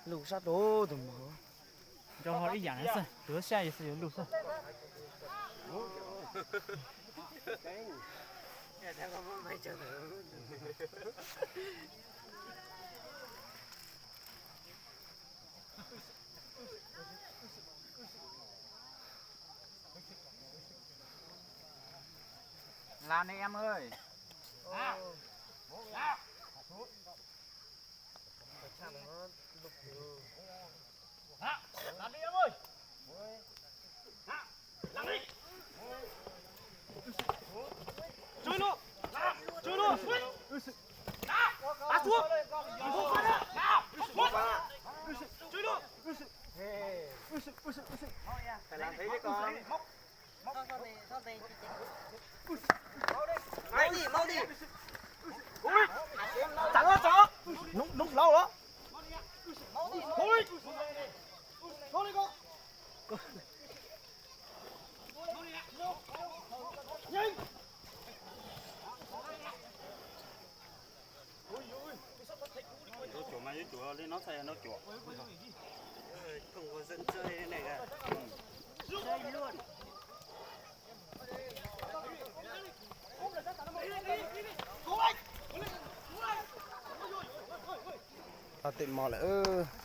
Lug sab rau tus mog. Nrau hlo ib yam xwb, tus sab xwb yuav lug xwb. Làm đi em ơi. Làm đi em ơi. Làm đi. Chui luôn. Chui luôn. Đá xuống. Đá xuống. Chui luôn. Phải làm thế chứ con. Máu đi, máu đi. Ui. Chặn nó, chặn nó. Núng, núng lâu đó. Máu đi, máu đi. Ui. Máu đi con. Nub chuav mas yuav cuav li no txhais nub cuav. Tau tes mos lawm.